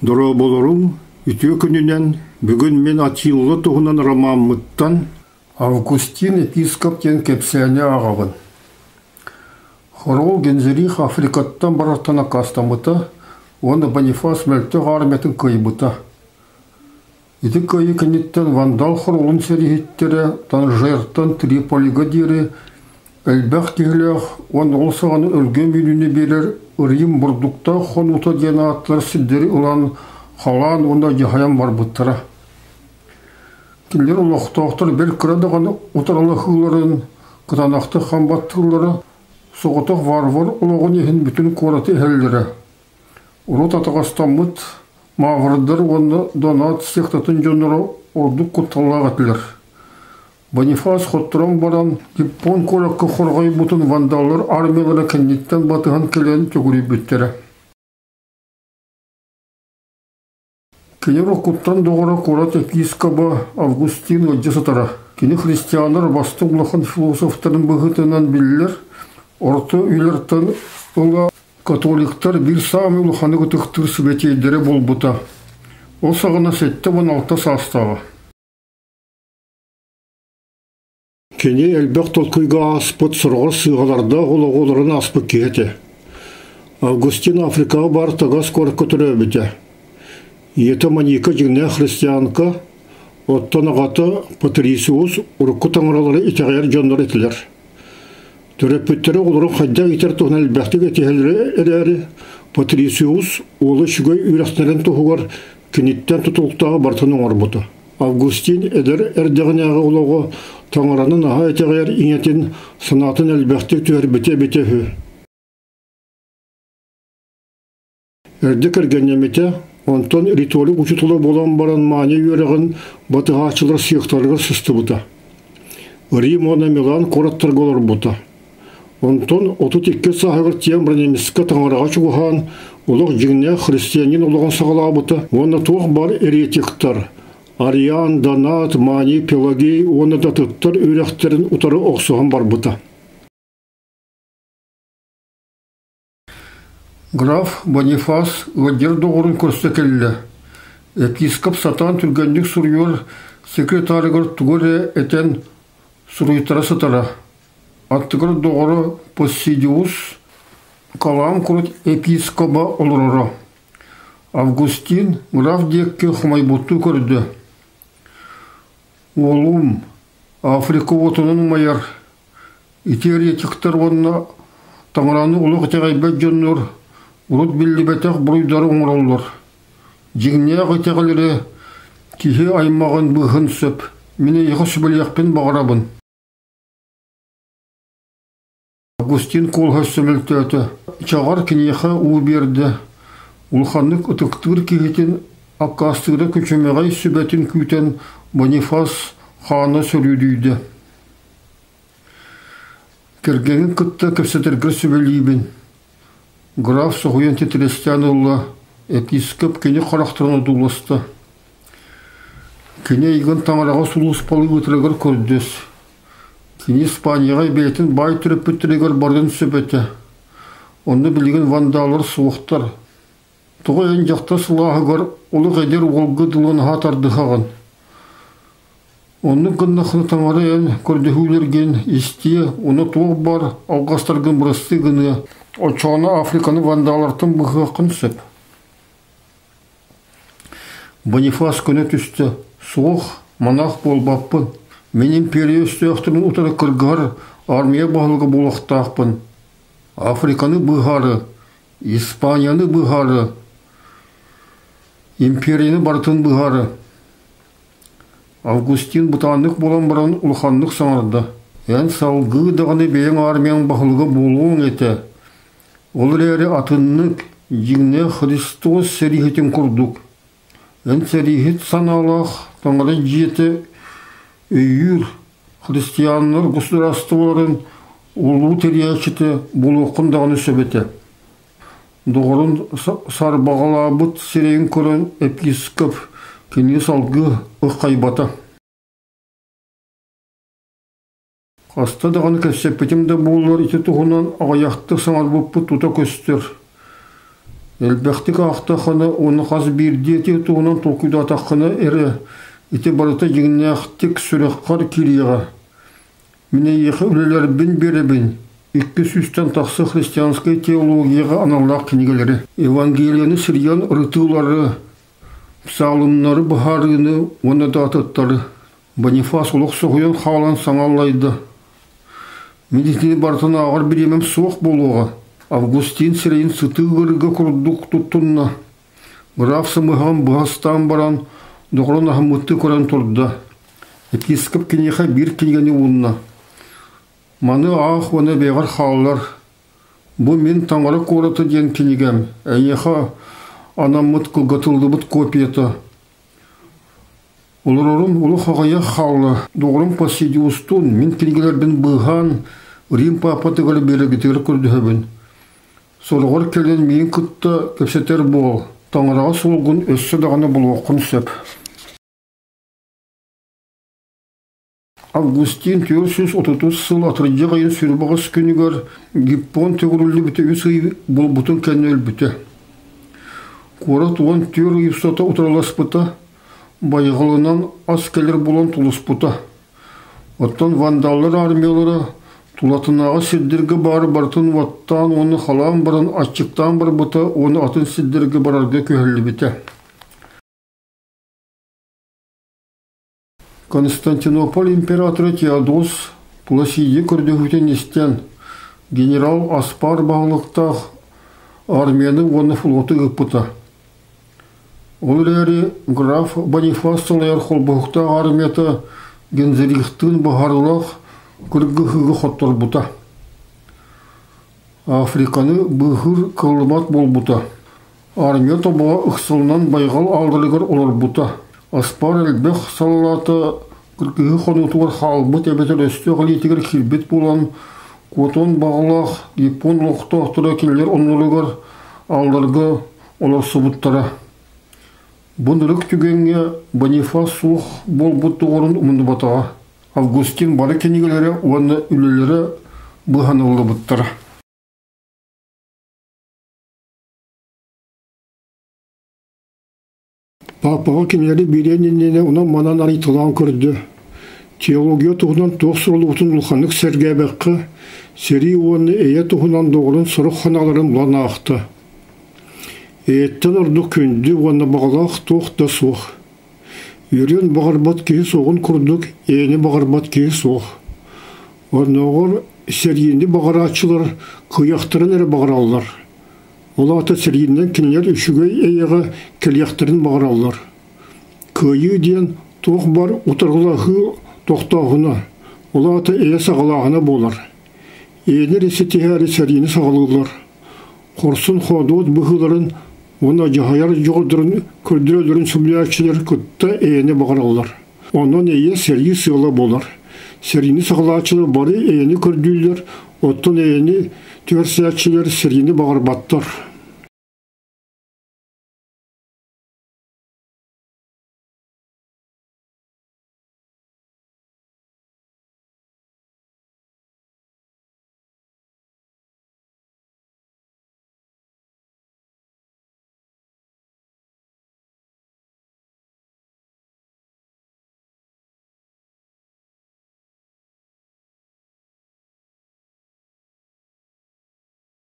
Дорооболоруҥ, үтүө күнүнэн! Бүгүн мин Атилла туһунан ромаммыттан Августин епископ диэн кэпсээни ааҕабын. Хорол Гензерих Африкаттан барартан аккаастаммыта уонна Бонифас мөлтөх армиятын кыайбыта. Ити кыайыы кэнниттэн вандал хоролун сэрииһиттэрэ Танжертан Триполига диэри элбэх киһилээх уонна ол саҕана өлгөм үүнүүнү биэрэр Ырыйым бурдуктаах хонуута диэн ааттар сирдэри ылан халаан уонна дьаһайан барбыттара. Кинилэр олохтоохтор бэл кыра даҕаны утарылаһыыларын кытаанахтык хам баттыыллара, соҕотох варвар олоҕун иһин бүтүн куораты иһэллэрэ. Урут атаҕастаммыт маврдар уонна донат сектатын дьонноро ордук кутталлаах этилэр. Бонифас хотторон баран, Япон куоракка хорҕойбутун вандаллар армиялара кэнниттэн батыһан кэлэн төгүрүйбүттэрэ. Кини уруккуттан доҕоро куорат епискоба Августин ыалдьа сытара. Кини христианнар бастыҥ улахан философтарын быһыытынан биллэр, орто үйэлэртэн ыла католиктар биир саамай улаханнык ытыктыыр сибэтиэйдэрэ буолбута. Ол саҕана 76 саастааҕа. Кини элбэх толкуйга ааспыт сороҕор сыыһалардаах олоҕу олорон ааспыт киһи этэ. Августин Африкаҕа баар Тагас куоракка төрөөбүтэ. Ийэтэ Моника дьиҥнээх христианка, оттон аҕата Патрисиус урукку таҥаралары итэҕэйэр дьоннор этилэр. Төрөппүттэрэ оҕолорун хайдах иитэр туһунан элбэхтик этиһэллэрэ эрээри, Патрисиус уола үчүгэй үөрэхтэрин туһугар киниттэн тутулуктааҕы барытын оҥорбута. Августин эдэр эрдэҕинээҕи олоҕо таҥараны наһаа итэҕэйэр ийэтин санаатын элбэхтик түһэрбитэ эбитэ үһү. Эрдэ кэргэннэммитэ, онтон риторик учуутала буолан баран Маня үөрэҕин батыһааччылар сыахтарыгар сыстыбыта. Рим уонна Милан куораттарга олорбута. Онтон 32 сааһыгар тиийэн бронемецка таҥараҕа чугаһаан, олох дьиҥнээх христианин олоҕун саҕалаабыта уонна туох баар еретиктар Ариан, Донат, Маний, Пелагей уонна да атыттар үөрэхтэрин утары охсуһан барбыта. Граф Бонифас ыалдьар доҕорун көрсө кэллэ. Епископ сатаан түргэнник суруйар секретарыгар тугу эрэ этэн суруйтара сытара. Аттыгар доҕоро Поссидиус Калаам курут епискоба олороро. Августин граф диэки хомойбуттуу көрдө. «Уолум, Африка уотунан умайар, ити еретиктэр уонна таҥараны олох итэҕэйбэт дьоннор урут биллибэтэх буруйдары оҥороллор. Дьиҥнээх итэҕэллэрэ киһи аймаҕын быыһын сөп, мин эйиэхэ сүбэлиэхпин баҕарабын» Августин куолаһа өссө мөлтөөтө, чаҕар киниэхэ уу биэрдэ, улаханнык ытыктыыр киһитин аккаастыыра күчүмэҕэй сүбэтин күүтэн Бонифас хаана сөрүүдүйдэ. Кэргэнин кытта кэпсэтэргэр сүбэлиибин. Граф соһуйан титирэстээн ылла, епископ кини харахтарын одууласта. Кини эйигин таҥараҕа сулууспалыы ыытарыгар көрдөс. Кини Испанияҕа бэйэтин баай төрөппүттэригэр барыан сөп этэ. Онно билигин вандаллар суохтар. Тоҕо эн дьахтар сылааһыгар олох эдэр уолга дылы наһаа тардыһаҕын? Оннук гыннаххына таҥара эн көрдөһүүлэргин истиэ, уонна туох баар алҕастаргын бырастыы гыныа. Оччоҕуна Африканы вандаллартан быыһыаххын сөп. Бонифас көнө түстэ: «Суох, манаах буолбаппын. Мин империя өстөөхтөрүн утары кыргыһар армия баһылыга буолуохтаахпын. Африканы быыһаары, Испанияны быыһаары, империяны барытын быыһаары». Августин бытааннык буолан баран улаханнык саҥарда: «Эн салгыы даҕаны бэйэҥ армияҥ баһылыга буолуоҥ этэ. Ол эрээри атыннык, дьиҥнээх Христос сэрииһитин курдук, эн сэрииһит санаалаах Таҥара дьиэтэ өйүүр христианнар государстволарын улуу тэрийээччитэ буолуоххун даҕаны сөп этэ. Доҕорун сарбаҕалаабыт сирэйин көрөн епископ кини салгыы ыххайбата. Хаста даҕаны кэпсэппитим да буоллар ити туһунан аҕыйахтык саҥарбыппыт тута көстөр. Элбэхтик аахтаххына уонна хас биирдии этии туһунан толкуйдаатаххына эрэ ити барыта дьиҥнээхтик сүрэххэр киириэҕэ. Мин эйиэхэ үлэлэрбин биэрэбин, 200-тэн тахса христианскай теологияҕа аналлаах кинигэлэри, Евангелиены сирийэн ырытыылары, псаломнары быһаарыыны уонна да атыттары. Бонифас олох соһуйан хаалан саҥа аллайда. Мин итини барытын ааҕар бириэмэм суох буолуоҕа. Августин сирэйин сытыы ыарыыга курдук туттунна. Граф сымыһаҕын быһа ыстаан баран, доҕорун аһыммыттыы көрөн турда. Епископ киниэхэ биир кинигэни уунна. Маны аах уонна бэйэҕэр хааллар. Бу мин Таҥара куората диэн кинигэм, эйиэхэ анаммыт кылгатыллыбыт копията. Олорорум олох аҕыйах хаалла. Доҕорум Посидиустуун мин кинигэлэрбин быыһаан Рим паапатыгар биэрэргитигэр көрдөһөбүн. Сороҕор кэлэн миигин кытта кэпсэтэр буол, таҥараҕа суолгун өссө даҕаны булуоххун сөп. Августин 430 сыл атырдьах ыйын сүрбаҕыс күнүгэр Гиппон төгүрүллүбүтэ үс ый буолбутун кэннэ өлбүтэ. Куорат 14 ый устата утарыласпыта, байҕалынан ас кэлэр буолан тулуспута. Оттон вандаллар армиялара тулатынааҕы сирдэргэ баары барытын уоттаан уонна халаан баран аччыктаан барбыта уонна атын сирдэргэ барарга күһэллибитэ. Константинополь императора Теодос Пласидий көрдөһүүтүн истэн, генерал Аспар баһылыктаах армияны уонна флоту ыыппыта. Ол эрээри граф Бонифас салайар холбоһуктаах армията Гензерихтыын баһаарылаах кыргыһыыга хотторбута. Африканы быыһыыр кыаллыбат буолбута. Армия тобоҕо ыксалынан байҕал аалларыгар олорбута. Аспар элбэх саллаата кыргыһыы хонуутугар хаалбыт эбэтэр өстөөх илиитигэр киирбит буолан, куотуон баҕалаах япон олохтоохторо кинилэр оннуларыгар аалларга олорсубуттара. Бу ынырык түгэҥҥэ Бонифас суох буолбут доҕорун умнубатаҕа. Августин бары кинигэлэрэ уонна үлэлэрэ быһаныллыбыттара. Паапаҕа кинилэри биэриэн иннинэ онон-манан арыйталаан көрдө. Теология туһунан туох суруллубутун улаханнык сэргээбэккэ, сэрии уонна эйэ туһунан доҕорун сорох санааларын булан аахта. Эйэттэн ордук күндү уонна баҕалаах туох да суох. Үөрүөн баҕарбат киһи суоҕун курдук эйэни баҕарбат киһи суох. Оннооҕор сэриини баҕарааччылар кыайыахтарын эрэ баҕараллар. Ол аата сэриинэн кинилэр үчүгэй эйэҕэ кэлиэхтэрин баҕараллар. Кыайыы диэн туох бар утарылаһыы тохтооһуна, ол аата эйэ саҕалааһына буолар. Эйэни эрэ ситиһээри сэриини саҕалыыллар. Хорсун-хоодуот быһыыларын уонна дьаһайар дьоҕурдарын көрдөрөллөрүн сөбүлээччилэр кытта эйэни баҕараллар. Онон эйэ сэрии сыала буолар. Сэриини саҕалааччылар бары эйэни көрдүүллэр, оттон эйэни түһэрсээччилэр сэриини баҕарбаттар.